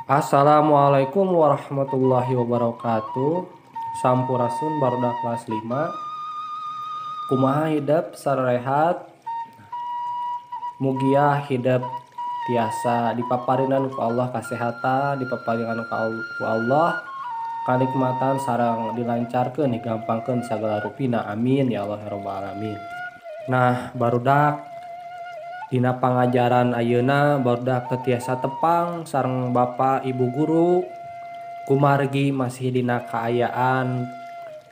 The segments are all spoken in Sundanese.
Assalamualaikum warahmatullahi wabarakatuh. Sampurasun barudak kelas 5. Kumaha hidep sarehat? Mugia hidep tiasa dipaparinan ku Allah kasehatan, dipaparinan ku Allah kanikmatan sareng dilancarkeun digampangkeun sagala rupina. Amin ya Allah ya rabbal alamin. Nah, barudak dina pangajaran ayeuna barudak teu tiasa tepang sareng bapak ibu guru kumargi masih dina kaayaan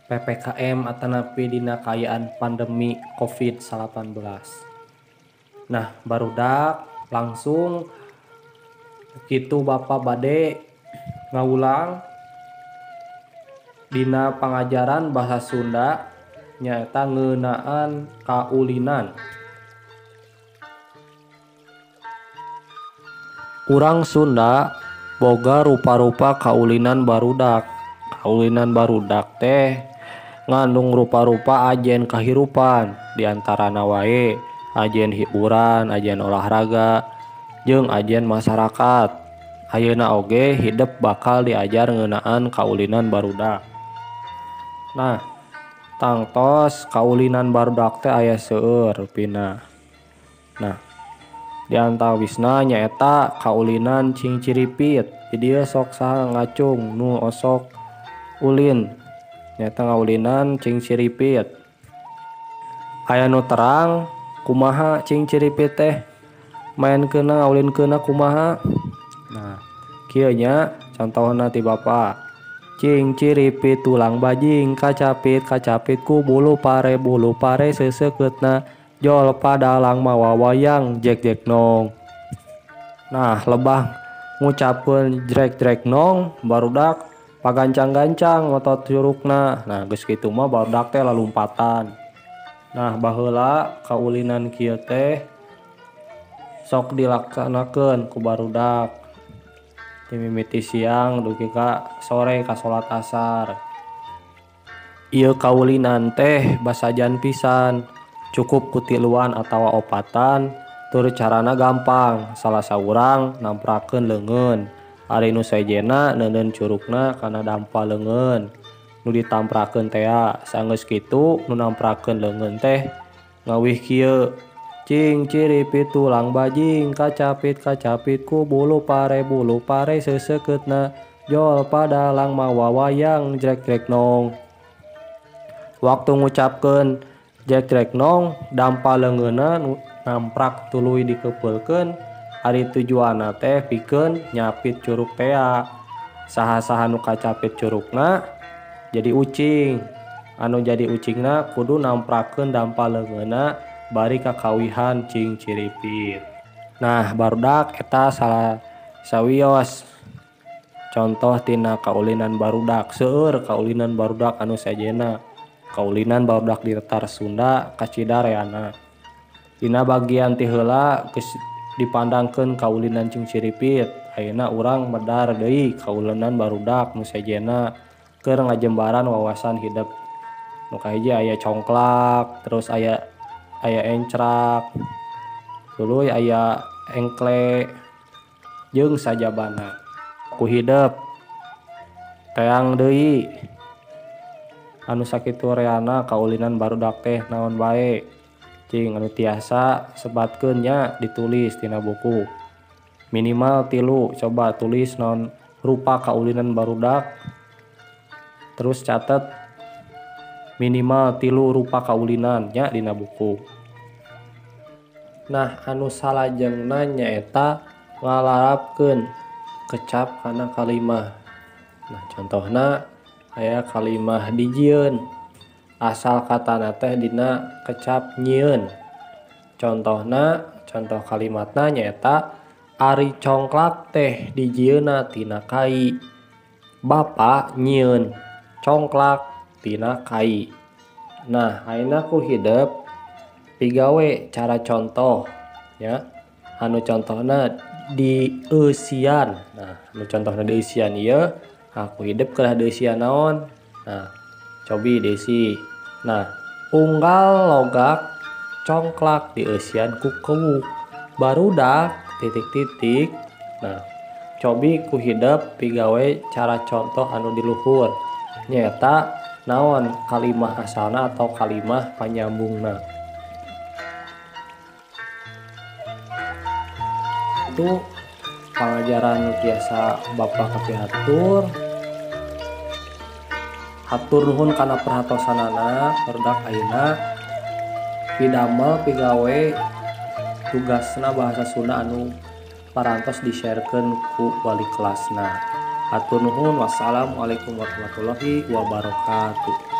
PPKM atanapi dina kaayaan pandemi COVID-19. Nah, barudak langsung kitu bapak bade ngawulang dina pangajaran bahasa Sunda nyaeta ngeunaan kaulinan. Urang Sunda boga rupa-rupa kaulinan barudak. Kaulinan barudak teh ngandung rupa-rupa ajen kahirupan, diantarana wae ajen hiburan, ajen olahraga, jeung ajen masyarakat. Ayeuna oge hidep bakal diajar ngeunaan kaulinan barudak. Nah, tangtos kaulinan barudak teh aya seueur rupina. Nah, diantawisna nyaeta kaulinan cingciripit. Di dieu sok saha ngacung nu osok ulin, nyaeta ngaulinan cingciripit. Aya nu terang kumaha cingciripit teh maenkeunna ngaulinkeunna kumaha. Nah, kieu nya contohna ti bapa. Cingciripit tulang bajing kacapit kacapit ku bulu pare seuseuketna jol padalang mawa wayang jek-jek nong. Nah, lebah ngucapkeun jrek-jrek nong barudak pagancang-gancang otot curugna. Nah, geus kitu mah barudak teh lalumpatan. Nah, baheula kaulinan kieu teh sok dilaksanakeun ku barudak ti mimiti siang dugi ka sore ka salat asar. Ieu kaulinan teh basajan pisan, cukup ku tiluan atawa opatan, tur carana gampang. Salah saurang namprakeun leungeun, ari nu sejenna neuneun curugna kana dampa leungeun nu ditamprakeun tea. Sanggeus kitu nu namprakeun leungeun teh ngawih kieu: cingciripit tulang bajing kacapit kacapit ku bulu pare seuseuketna jol padalang mawa wayang jrek-jrek nong. Waktu ngucapkeun jrek-jrek nong, dampa leungeunna nu namprak tuluy dikepeulkeun. Ari tujuanna teh pikeun nyapit curug tea. Saha-saha nu kacapit curugna jadi ucing. Anu jadi ucingna kudu namprakeun dampa leungeunna bari kakawihan cingciripit. Nah, barudak eta salah sawios contoh tina kaulinan barudak. Seueur kaulinan barudak anu sejenna. Kaulinan barudak di Tatar Sunda kacida reana. Dina bagian ti heula geus dipandangkeun kaulinan cingciripit. Ayeuna urang medar deui kaulinan barudak nu sejenna keur ngajembaran wawasan hidep. Nu kahiji aya congklak, terus aya encrak, tuluy aya engkle jeung sajabana. Ku hidep teang deui anu sakitu reana kaulinan barudak teh naon bae. Cing anu tiasa sebatkeun nya ditulis tina buku. Minimal 3, coba tulis naon rupa kaulinan barudak, terus catet minimal 3 rupa kaulinan nya dina buku. Nah, anu salajengna nyaeta ngalarapkeun kecap kana kalimah. Nah, contohna aya kalimah dijieun, asal katana teh dina kecap nyieun. Contohna, contoh kalimatna nyaeta ari congklak teh dijieunna tina kai. Bapa nyieun congklak tina kai. Nah, ayeuna ku hidep pigawe cara contoh ya. Anu contohna dieusian. Nah, anu contohna dieusian ieu aku hidep kedah dieusian naon. Nah, cobi dieusi. Nah, unggal logak congklak dieusian ku kewuk. Barudak titik-titik. Nah, Cobi ku hidep pigawe cara contoh anu di luhur nyaeta naon kalimah asalna atau kalimah panyambungna. Itu pangajaran nu tiasa Bapak kapihatur. Hatur nuhun kana perhatosanana barudak. Ayeuna pidamel pigawe tugasna bahasa Sunda anu parantos di-sharekeun ku wali kelasna. Hatur nuhun, wassalamualaikum warahmatullahi wabarakatuh.